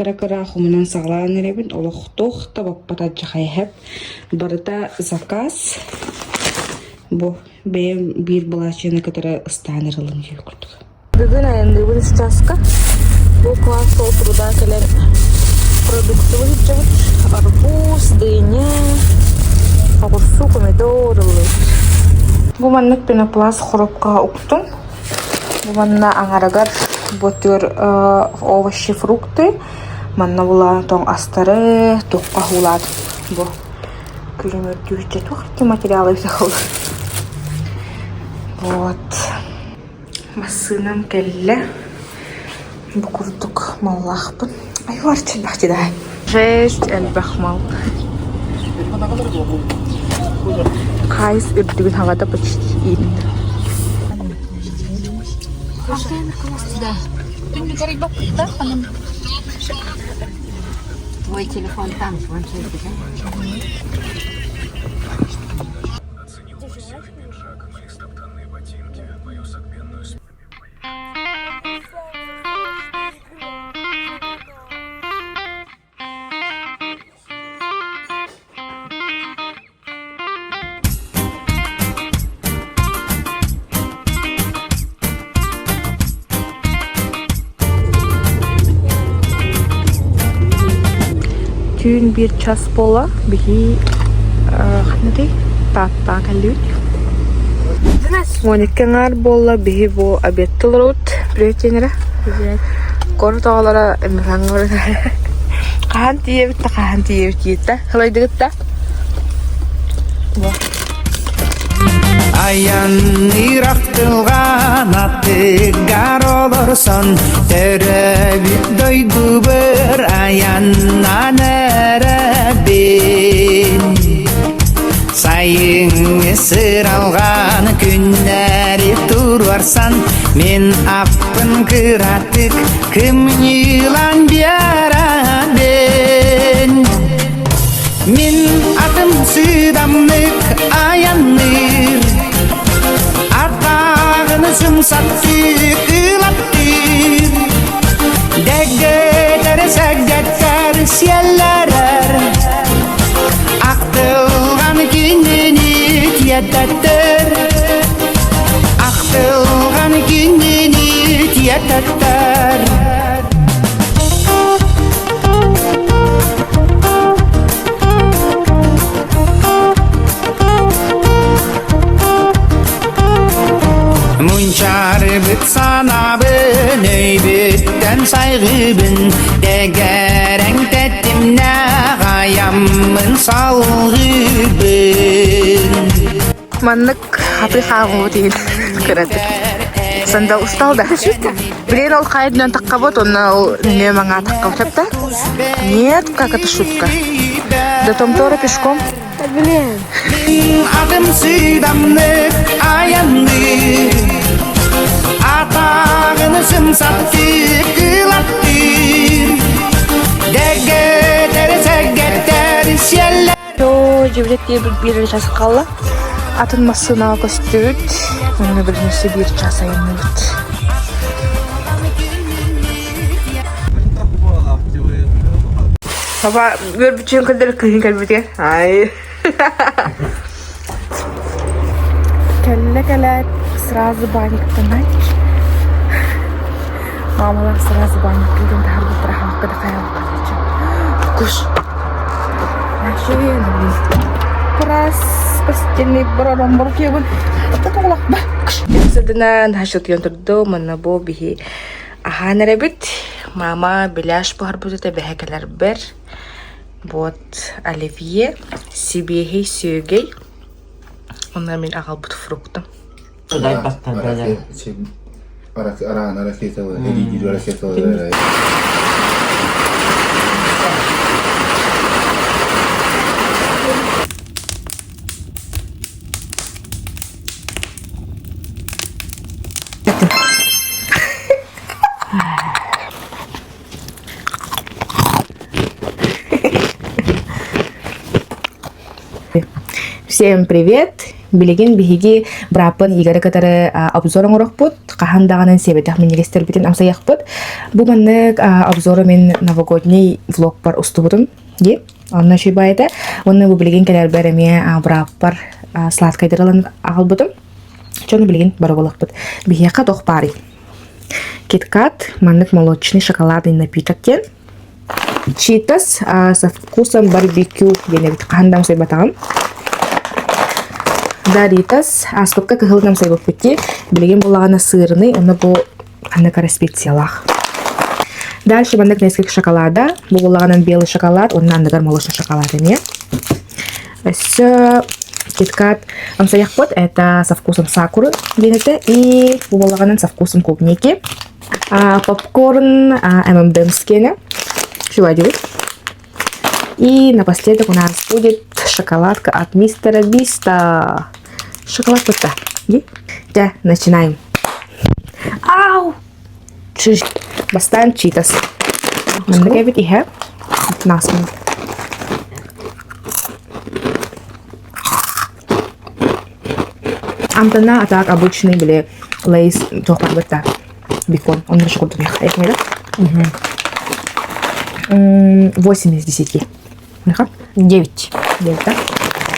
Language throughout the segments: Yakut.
кыра-кыра хомунан саҕалаан эрэбин. Олох туох да баппат алдьархайа Барыта заказ. Бу бэйэм биир былаачыйаны кытары ыстаан эрэ ылым диэх курдук. Бүгүн айанныыбын үс чааска. Бу квартал труда кэлэн продуктыбын илдьэбит. Арбуз, дыня, оҕурсу, помидор ыллыбыт. Бу маннык пенопласт коробкаҕа уктум. Бу манна аҥарыгар бу овощи, фрукты. Манна булаан тоҥ астары туохха уулаатым бу күлүмүрдүүччэ туох ити материалы Вот. Массыынам кэллэ. Бу курдук маллаахпын. Айылар элбэх да. Жесть элбэх мал. Хайс үрдүгүн хаҕата почти иит. Твой телефон там, Түүн биир час буола биһи ханныгый Тааттаҕа кэллибит. 12 аҥаар буолла биһи бу обедтыы олоробут. Привет Тенера. Привет. Куорат оҕолоро Хаһан тиийэбит да хаһан тиийэбит диэтэ. Халайдыгыт да? Айанныыр ахтылҕан аттыгар олорсон төрөөбүт дойдубар айаннаан эрэбин. Сайыҥҥы сыралҕан күннэри туруорсан мин аппын кыратык кымньыылан биэрэбин. Мин атым сыыдамнык айанныыр, Ардааҕыны сымсаттыыр ылаттыыр, Дэгдэтэр сэгдэттэр сиэллэрэр, Ахтылҕан кинини тиэтэттэр, Ахтылҕан кинини тиэтэттэр. Мунчаарыбыт санаабын өйбүттэн сайҕыыбын Дэгэрэҥ тэтимнээх айаммын салҕыыбын Маннык хатыы хааммыт иһин кыратык. Сандал устал да? Блин, ол хайдынан таххабыт, онно ол нөҥүө маҥаа таххабыт да? Нет, как это шутка? До Томтора пешком. Блин. Атым сыыдамнык айанныыр Атаҕын сымсаттыыр кылаттыыр Дэгэтэр сэгэтэр сиэллэр Оо, дьиэбит диэбит биир час хаалла. Атын массыынаҕа көстүбүт. Онно билигин өссө биир час айанныыбыт. Папа, үөрбүччүн кэлдэр кыыһын кэлбитигэр. Ай. Кэллэ кэлээт сразу баанньыктанан Маамалар сразу баанньыктыырын таһаарбыттара аһаабакка да хайаабакка Куш Раз постельный бараром барутуйабын Сыдынан хашытыйан турду манна бу биһи аһаан эрэбит мама беляш буһарбыт этэ бэһэ кэлэрбэр Вот оливье, сибиэһэй сүөгэй уонна мин аҕалбыт фруктам. Всем привет! Билигин биһиги бырааппын Игоры кытары обзор оҥорохпут, хаһан даҕаны сиэбэтэх минньигэстэрбитин амсайыахпыт. Бу маннык обзору мин новогодний влогпар устубутум дии. Онно үчүгэй баайы этэ. Уонна бу билигин кэлэрбэр эмиэ бырааппар сладкайдары ылан аҕалбытым. Дьону билигин боруобалыахпыт. Биһиэхэ туох баарый? Киткат, маннык молочный шоколадный напиток диэн. Читос со вкусом барбекю диэн эбит. Хаһан да амсайбатаҕым. Доритос ааспыкка кыһылын амсайбыппыт дии. Билигин буллаҕына сырный, уонна бу ханнык эрэ специялаах. Дальше маннык несколько шоколада. Бу буллаҕынан белый шоколад, уонна анныгар молочный шоколад эмиэ. Өссө киткат амсайахпыт это со вкусом сакуры диэн этэ. И бу буоллаҕынан со вкусом клубники. А, попкорн M&M's киэнэ. Чувадибит. И напоследок у нас будет шоколадка от мистера Биста. Шоколадка. Да, начинаем. Ау! Бастаан читос. Маннык эбит иһэ. Наасмын. Амтана а так обычный били лейс туох барбыта бекон. Он еще курдук меха. 8 из 10. Меха? 9. 9, да?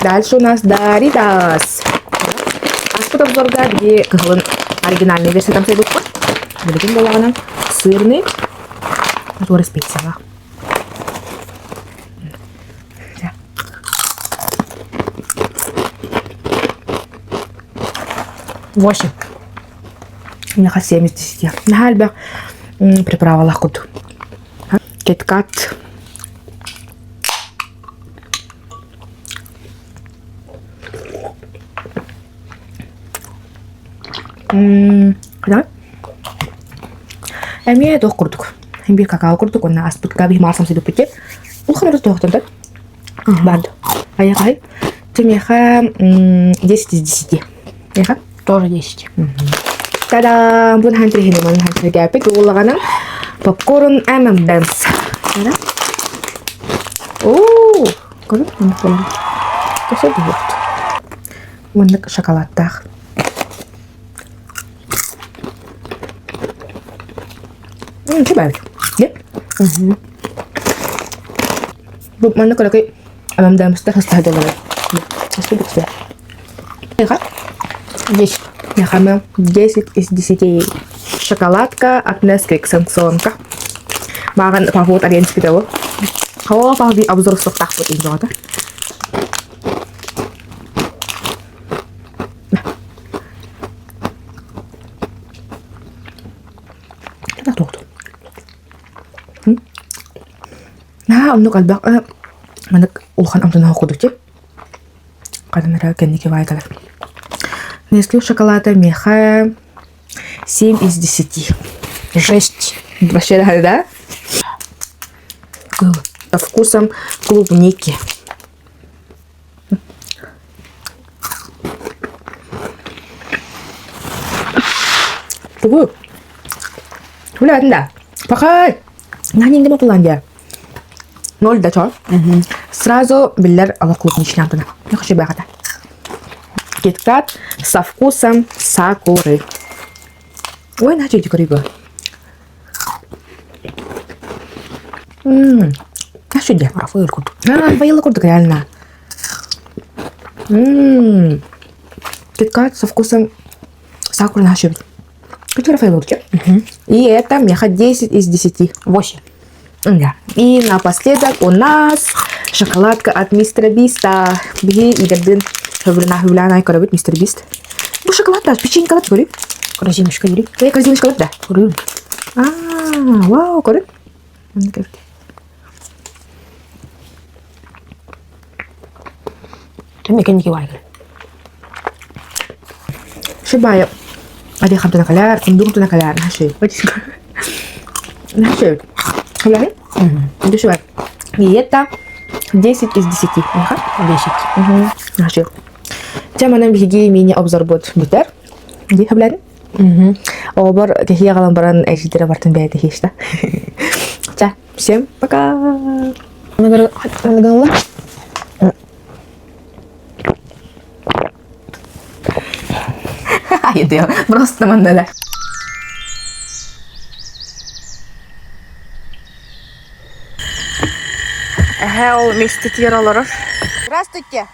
Дальше у нас Доритос. Ааспыт обзорга где кыһылын оригинальный версия там сайбыппыт. Билигин буолаҕынан сырный туора специялаах. 8. Миэхэ 7 из 10. Наһаа элбэх приправалаах курдук. Киткат. Эмиэ туох курдук. Биир какао курдук уонна аспытка биһи маас амсайбыппыт Улахан өрө туохтан да баар. Айахай. Миэхэ 10 из 10. Миэхэ? Тоже 10. Та-дам! Бу наһаа интэриэһинэй манна сэргээппит. Уоллаҕана попкорн M&M's. Оо, көрүҥ, Өссө буһуохт. Маннык шоколадтаах. Үчүгэй эбит. Бу манна кыракый амамдаамыстар састаһадалар. 10. Мехамел 10 из 10. Шоколадка от Nesquik санкционка. Маған пахуот арен спитабы. Хоо пахби обзор суқтақпыт инжоғата. Тоқту. Наһаа оннук элбэх маннык улахан амтанаах курдук дии. Ханан эрэ кэнники баайдалар. Несквик шоколада миэхэ 7 из 10. 6. Вообще да? Со вкусом клубники. Тугу? Үлээтин да. Пахай! Наһаа иҥдэ мотулаан дии. Ноль да чо. Сразу биллэр олох клубничный амтана. Не хочу бэҕэтэ. Киткат со вкусом сакуры. Ой, наһаа үчүгэй көрүүгү. Мм, наһаа үчүгэй. Рафаэль курдук. А, Рафаэлла курдук реально. Мм, Киткат со вкусом сакуры наһаа үчүгэй. Хочу Рафаэллу И это меха 10 из 10. 8. Да. И напоследок у нас шоколадка от мистера Биста. Биһи Игордын хөбүлэна көрөбүт мистер Бист. Бу шоколад да, печенька көрү. Корзиночка бери. Э, корзиночка да. Көрүм. А, вау, көрү. Тэмэ кэнники баайгын. Шибая. Ади хамтана калар, кундук тuna калар, наши. Наши. Халяри? Дешевая. И это 10 из 10. Ага. 10. Угу. Наши. Тема биһиги мини обзор будет бүтэр. Ди хаблядин? Обор кэһиэ аҕалан баран эжидere бартын бэйэтэ хишта. Ча, всем пока. Аныгылла. Айдыа, просто манна да. Эһээ ол миэстэтигэр олорор. Здравствуйте.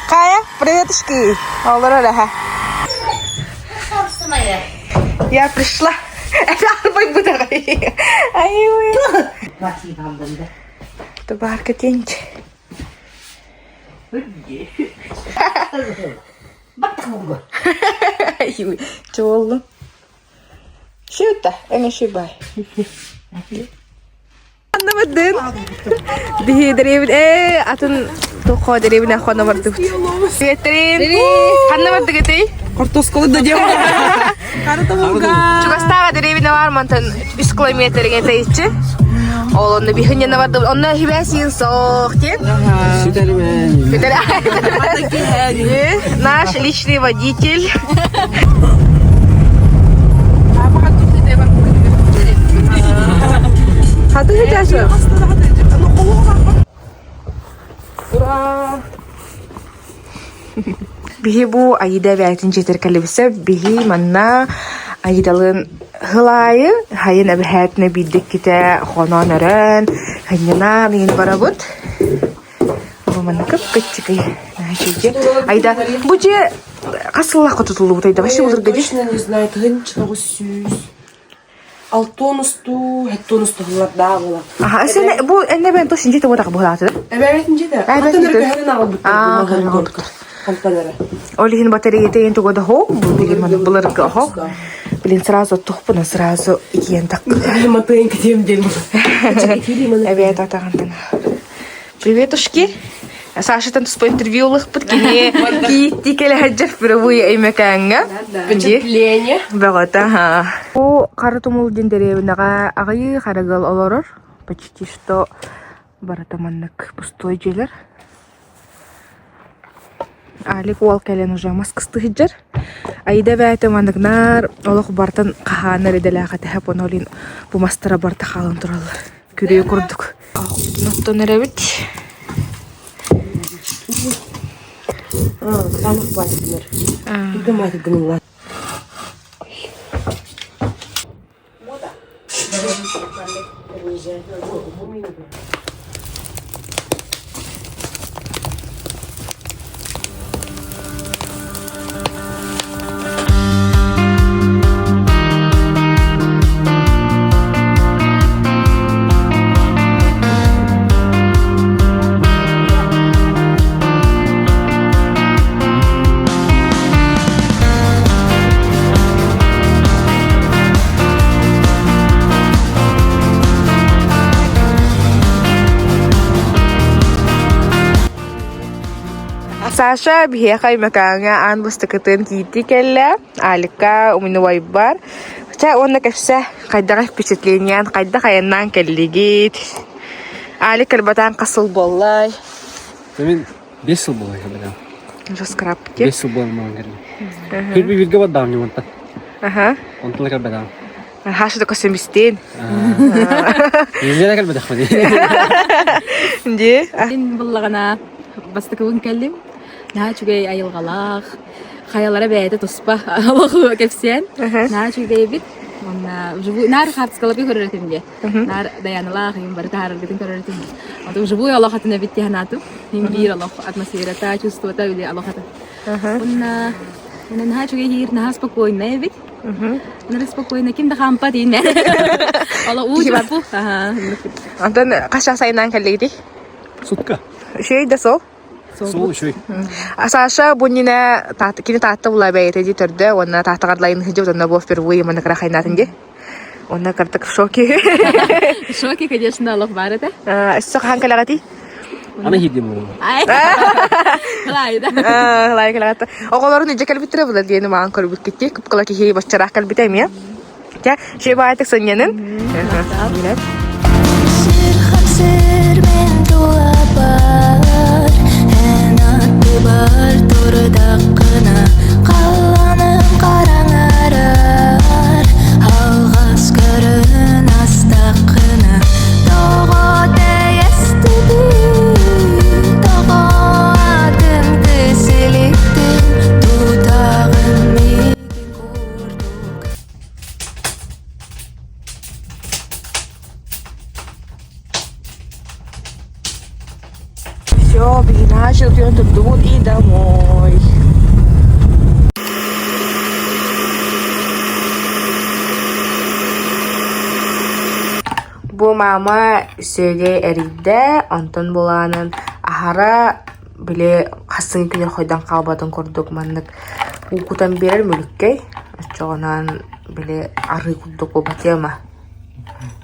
Кая, приветушки. Олорор эһэ. Я пришла. Это арбай бутагай. Ай, Тубарка тенч. Чуоллу. Шүтэ, эҥэ шибай. Аннабадын. Биһи дэриэбин ээ атын тохо дэриэбинэ хонно бардыбыт. Сиэттерин. Ханна бардыгытый? Картошкалы да дем. Чугастааҕа дэриэбинэ бар мантан 3 километрге тэйиччи. Ол онно биһинньэнэ бардыбыт. Онно хибээсиин соох диэн. Наш личный водитель. Биһи бу Аида эбээтин дьиэтигэр кэллибисэ биһи манна Аидалыын сыл аайы сайын эбэһээтинэ биирдэ иккитэ хонон өрөөн сынньанан иһин барабыт. Бу манна кып-кыччыкый Айда бу дьиэ хас сыллаахха тутуллубутай Айда вообще былыргы дьиэ? Точно не знаю, тыһынча тоҕус сүүс алтон устуу, хэттон устуу сыллардаах буола. Аха, сен бу энне бен тос инжите буотах буолааты да? Эбэбит инжите. Эбэбит Хантан эрэ көһөрөн аҕалбыттар Аа, бу көһөрөн маһын аҕалбыттар. Хантан эрэ. Ол иһин батареята иһин туга да хоох, бу маны былыргы оһох. Блин, сразу оттохпуна сразу итиэн таккыга. Матыын китиэм диэн. Эбээт атаҕантан. Приветушки. Сашатан туспа интервью ылыхпыт кини киитти кэлэ сылдьар впервые Өймөкөөҥҥө. Впечатление. Бөҕөтө, аха. Бу Хара Тумул диэн дэриэбинэҕэ аҕыйыы харыгыл олорор. Почти что барыта маннык пустой дьиэлэр. Алик уол кэлэн уже мас кыстыы сылдьар. Аида эбээтэ манныгнаар олох бартан хаһаанар идэлээх этэ понолин бу мастара барыта хаалан тураллар. Күрүө курдук. Оттон эрэбит. Кытаанах баатыгынар. Түргэн баатыгын Саша биһиэхэ Өймөкөөҥҥө аан бастакытын киирдии кэллэ. Алика умнубайбар. Чэ уонна кэпсэ хайдах впечатлениеҥ, хайдах айаннаан кэллигит? Алик кэлбэтээн хас сыл буоллай? Мин 5 сыл буолла кэлбэтим. Уже скрапки. 5 сыл буолан маҕан кэллим. Күрбү бииргэ бардаҕым ньумантан. Аха. Онтон кэлбэтэҕим. Хаша да көсөмүстиин. Илдьэ кэлбэтэхпин. Дии. Мин буллаҕына бастакыбын кэллим. Наһаа үчүгэй айылҕалаах, хайалара бэйэтэ туспа олох кэпсээн. Наһаа үчүгэй эбит. Уонна вживую наар хаартыскаларга көрөр этим дии. Наар Даяналаах им бары таһаараргытын көрөр этим. Ото вживую олох атын эбит дии санаатым. Мин биир олох атмосферата, чувствота или олох атын. Уонна уонна наһаа үчүгэй иһир, наһаа спокойно эбит. Наһаа спокойно, ким да хаампат иинэ. Олох уу чуоппу. Онтон хас чаас айнаан кэллигитий? Сутка. Үчүгэй да сол. Сол үчүгэй. Саша бу иннинэ кини Таатта була бэйэтэ дии төрдө уонна Тааттаҕа длайын сылдьыбыт онно бу впервые маннык рахайнаатын дии. Уонна кырдык в шоке. В шоке, конечно, олох баар этэ. Өссө хаһан кэлэҕитий? Аны иһирдим буолла. Лайда. Лай кэлэҕит. Оҕолорун илдьэ кэлбиттэрэ була диэни маҕан көрбүккүт кыпкыла киһи баччараах кэлбитэ эмиэ. Чэ, үчүгэй баҕайытык сынньанын. Сир мен тулабар Эн аттыбар турдаххына Халлааным хараҥарар Алҕас көрөн астаххына Тоҕо тэйэстибин Тоҕо атын тыс иликтин Тутаҕын мин. Короче, утуйан турдубут и домой. Бу мама сүөгэй эрийдэ, онтон булаанын аһара били хассын күнүр хойдон хаалбатын курдук маннык уу кутан биэрэр мүлүккэй. Оччоҕунан били арыы курдук буолбатыама.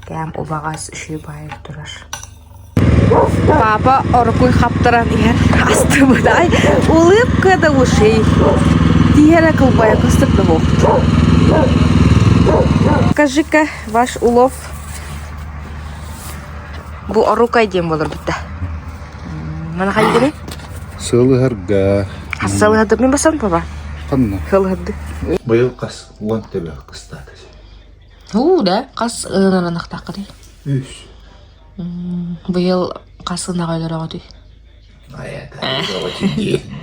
Кээм убаҕас үчүгэй баайы турар. Папа орукуй хаптаран иһэр астыбыт ай улыбка до ушей тиһэрэ кылбайа кыстык да буолбут. Скажи-ка, ваш улов бу орукай диэн буолар бутта. Мана хайдыгый? Сылыһарга. Сылыһарды мин басан папа. Ханна? Сылыһарды. Быйыл хас уон төбө кыстаата. Уу да, хас ынанахтааххытый? Үс. Быйыл хас ынаҕа өлөрөҕүтүй?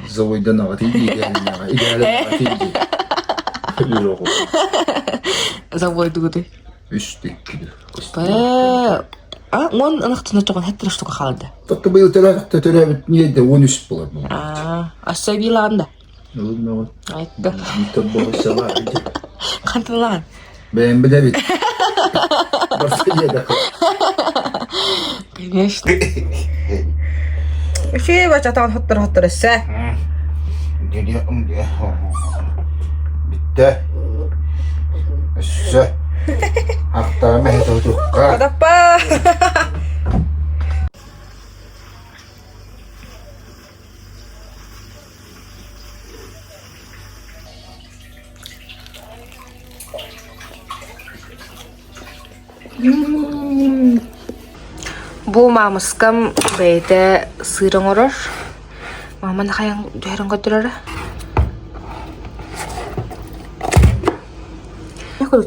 Завойдан аҕатый дии, идеален дии. Завойдугутуй? Үс тиккиди. А, он ынахтына тоҕон хэттер штука хаалды. Тобто быйыл төрөөбүт ниэдэ 13 болар. А, асса билаанда. Ылыннаҕын. Айтты. Тобоҕо Хантылаан. Бэйэм билэбит. Барса диэдэ. Конечно. Үчүгэй бачатаан хоттор-хоттор өссө. Бүттэ. Өссө. Ахтаама хэтотукка. Адаппа. Бу маамыскам бэйэтэ сыыр оҥорор. Мааман хайан түһэрин көрдөрөрө.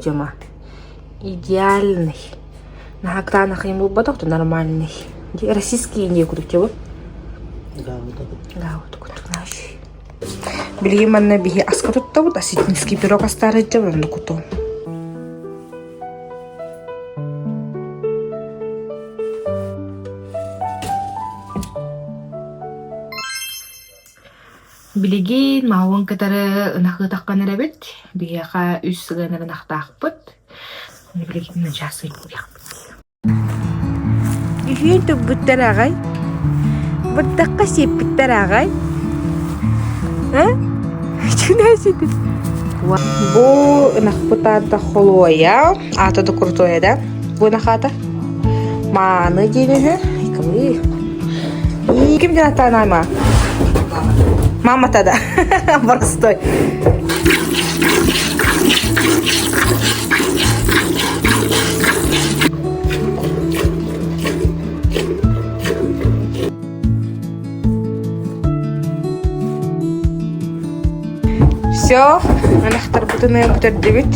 Тема. Идеальный. Наһаа кытаанах буолбатах, то нормальный. Российский не курдук тема. Да, вот курдук наш. Билигин манна биһи аска туттабыт, осетинский пирог астаары дьэ онно кутуом. Билигин маҕан кытары ынах ыытаххын эрэбит. Биһиэхэ үс сыгыанар ынахтаахпыт. Билигин начаас ыйбыт. Үһүөн турбуттар аҕай, бырдахха сиэппиттэр аҕай Бу ынахпыт аата холуойа, аата да крутое да? Бу ынах аата? Мааны диэн үһү. Ким диэн ааттаан аймаа? Мамата да. Простой. Все, ынахтарбытын бүтэрдибит.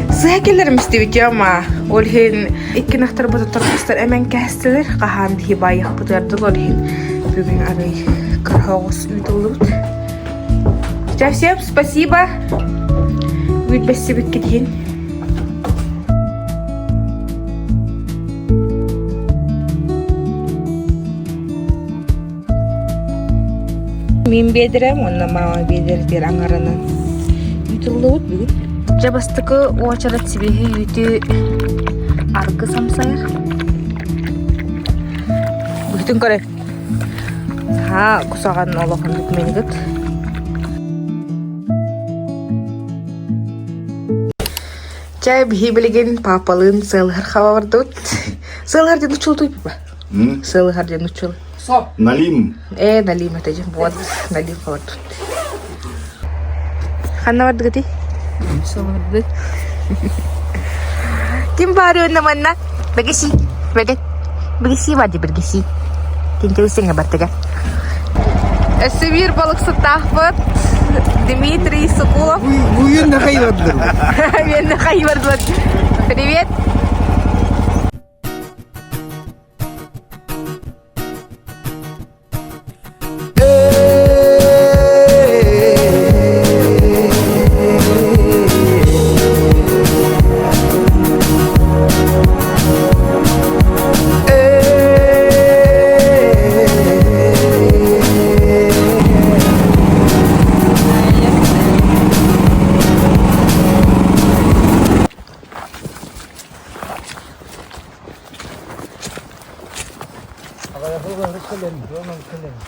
Сыһа кэлэрим истибит ама. Ол иһин икки ынахтарбыты торбостор эмэн кээстилэр. Хаһаан дии баайыахпытыгар ол иһин бүгүн арый кыра оҕус ыытыллыбыт. Всем спасибо. Үүт бэссибиккит иһин. Мин биэдэрем уонна мама биэдэритигэр аҥарынан ыытыллыбыт бүгүн. Дьэ бастакы уочарат сибиэһэй үүтү аргы самсайар. Бүтүн көрө. Саха кусаҕан олохон документыгыт. Чэ, биһи билигин папалыын сыалыһар хаба бардыбыт. Сыалыһар диэн учуутуй папа? Сыалыһар диэн учуул. Налим. Ээ, налим это же. Вот, налим хабардыбыт. Ханна бардыгытый? Сылырдык. Ким баар уонна манна? Бэгеси. Бэгэ. Бэгеси бади бэргеси. Тинтелисиҥэ бартыга. Өссө биир балыксыттаахпыт Дмитрий Соколов. Буйун нахай бардыр. Мен нахай бардылар. Привет.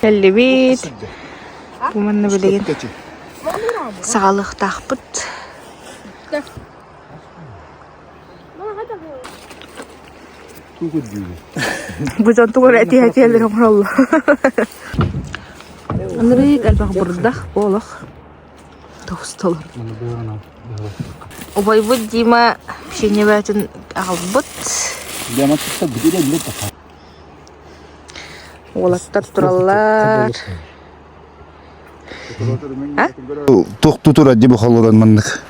Кэллибит. Бу манна билигин саҕалыахтаахпыт. Бу дьон тугу эрэ этиһэ-этиһэллэр оҥороллор. Андрей элбэх бурдах бу олох тоҕустолор. Убайбыт Дима печеньебэтин аҕалбыт. Уолаттар тураллар. Туохтуу турар дии бу холорон маннык.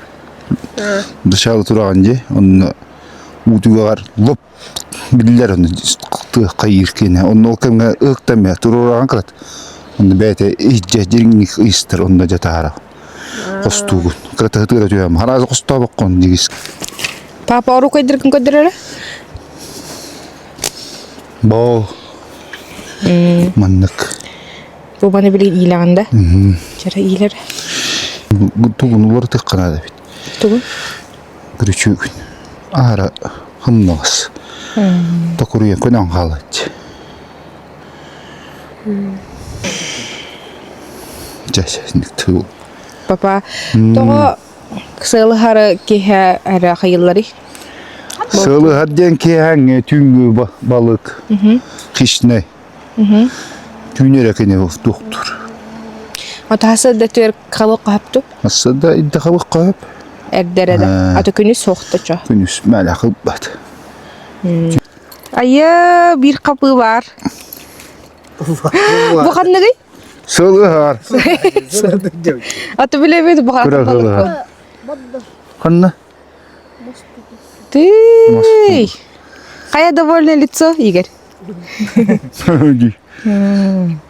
Дышалы тураҕын дии. Онно уутугар лоп биллэр онно хайыыр киэнэ. Онно ол кэмҥэ ыһыктаммыта туруораҕын кырат. Онно бэйэтэ иһдьэ дириҥник ыйыстар онно дьэ таһара. Хостуугун. Кыратыһы тыыра түһэм. Хараазы хостообоккун дигис. Папа ору көйдөргүн көрдөрөрө? Боо. Маннык. Бу маны билигин иилэҕин да? Чара иилэр. Тугун уларытыахха наада эбит. Тугун? Күрүчүүгүн. Аара хымнаҕас. Токуруйан көнөн хаалааччы. Дьэ, тыл. Папа, тоҕо сыалыһары киһи эрэ хайылларый? Сыалыһар диэн киэһээҥҥи түүҥҥү балык. Хищнэй. Түүн эрэ кини туохтуур. Отаһасы да түөр халык хапту? Асы да идде халык хап. Эрдэрэ да. Аты күнүс суохта чо. Күнүс мэлэ хылбат. Айа биир хапыы бар. Бу ханныгый? Сылыһар. Аты билебит бу Кыра Ханна? Ты! Хайа довольное лицо, Игорь?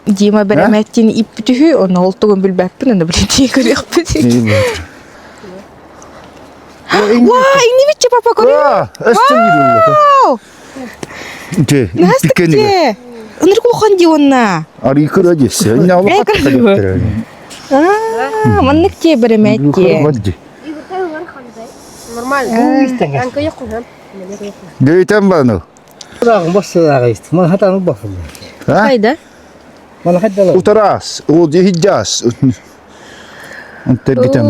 Дима бэрэмэттин иппүтүһү, ону ол тугун билбэппин, аны билетии көрүөхпүт. Ва, иҥнибитче папа көрү. Вау! Настыкте! Ынырык улахан дии уонна. Арыйкыра десе. Аа, маннык тиэ бэрэмэттиэ. Нормально. Дөйтен бану. Хайда? Утарас, ол дихиджас. Онтергитен.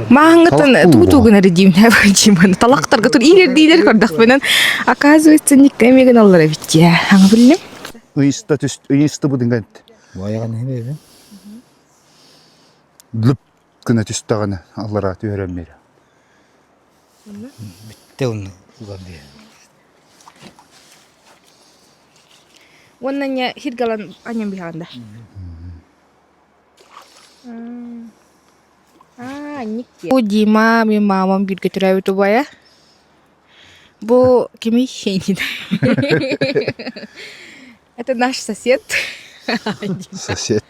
Мааһыҥҥыттан тугу тугун эрэ диим дьиимэн талахтарга тур иилэрдиилэр көрдөхпүнэн оказывается никка эмиэ гыналлар эбит дии аҥа биллим. Ыйыста түс ыйысты будын Лүп гына түстэҕинэ аллараа түһэрэн биэрэ. Бүттэ онно уган биэрэн. Уонна не хиргалан аньан биһаҕын да. Аа, Ник Бу Дима, мин мамам бииргэ төрөөбүт убайа. Бу кимий? Это наш сосед. Сосед.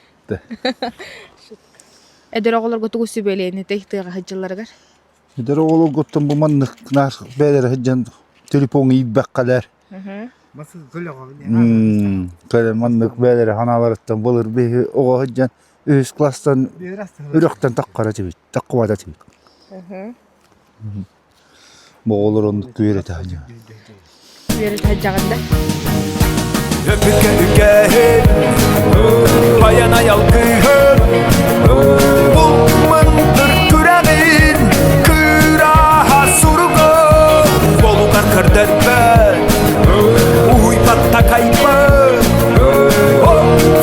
Эдэр оҕолорго тугу сүбэлиэн этэй тыаҕа сылдьалларыгар? Эдэр оҕолоргуттан бу маннык наар бэйэлэрэ сылдьан телефоҥҥа иирбэххэлэр. Кэлэн маннык бэйэлэрэ санааларыттан былыр биһи оҕо сылдьан үһүс класстан үрөхтөн таххара этибит, таххыбата этибит. Оҕолор оннук үөрэтэ сылдьан. Үөрэтэ сылдьаҕын да? Өбүгэ үгэһин, баян айалгыһын, Булмындыр күрэҕин, кыраһа суругун, Болугар көрдөрбөт, уһуйбат такайбыт, Ол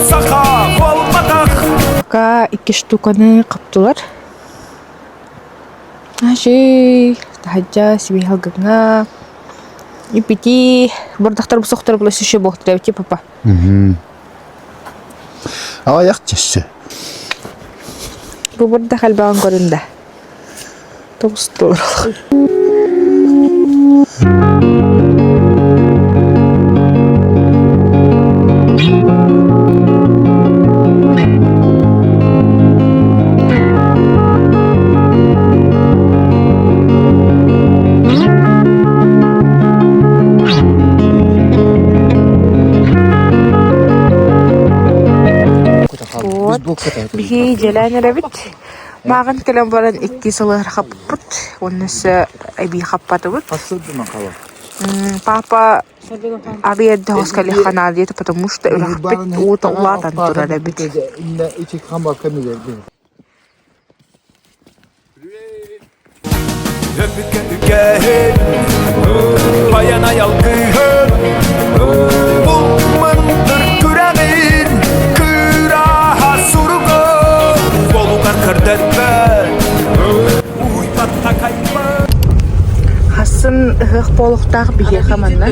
саха буолбатах. Пока икки штуканы хаптылар. Ащы, таһырдьа сибиһ алгыҥҥа ипити бардахтар бусохтор була сүшө буохтара эбити папа. Аҕыйах чэссе. Бу бардах элбэҕин көрүн да. Тоҕустур. Вот. Биһи дьиэлээн эрэбит. Мааҕын кэлэн баран икки сыл хаппыт. Уонна өссө эбии хаппатыбыт. Папа арый эрдэ оҕус кэлиэххэ наада диэтэ, потому что үрэхпит уута улаатан турар эбит. Өбүгэ үгэһин, баян айалгыһын, Бу мындыр күрэҕин, кыраһа суругун, Болугар көрдөрбөт, уйбат такайбат. Хасын ыһыах буолуохтаах биһиэхэ манна.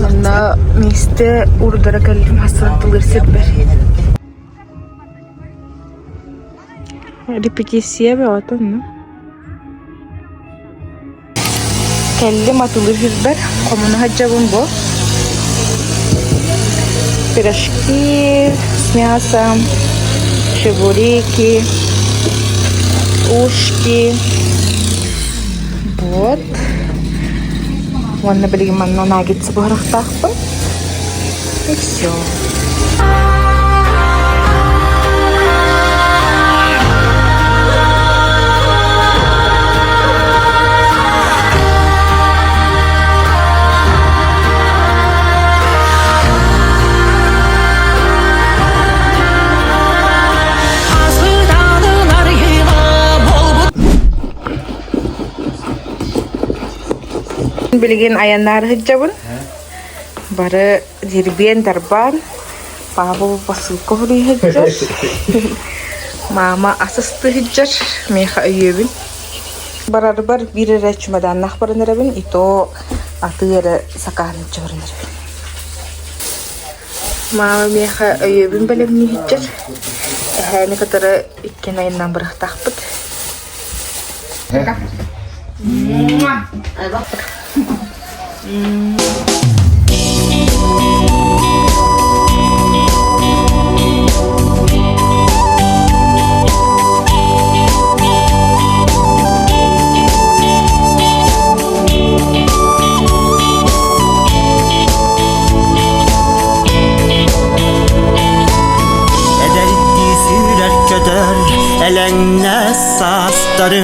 Манна миэстэ урдара кэллим хасын тылыр сирбэр. Репетиция бөҕөтө онно. Кэллим атылыы сирбэр, хомуна сылдьабын бу. Пирожки с мясом, чебуреки, ушки. Вот. Уонна билигин манна наггетсы буһарыахтаахпын. И все. Билигин айаннаары сылдьабын. Бары дирбиэн-дарбаан, папа посылка суруйа сылдьар, мама ас астыы сылдьар, миэхэ өйүөбүн. Барарбар биир эрэ чемоданнаах баран эрэбин, и то атыы эрэ сакаан илдьэ баран эрэбин. Мама миэхэ өйүөбүн бэлэмнии сылдьар. Эһээни кытары иккиэн айаннаан барыахтаахпыт.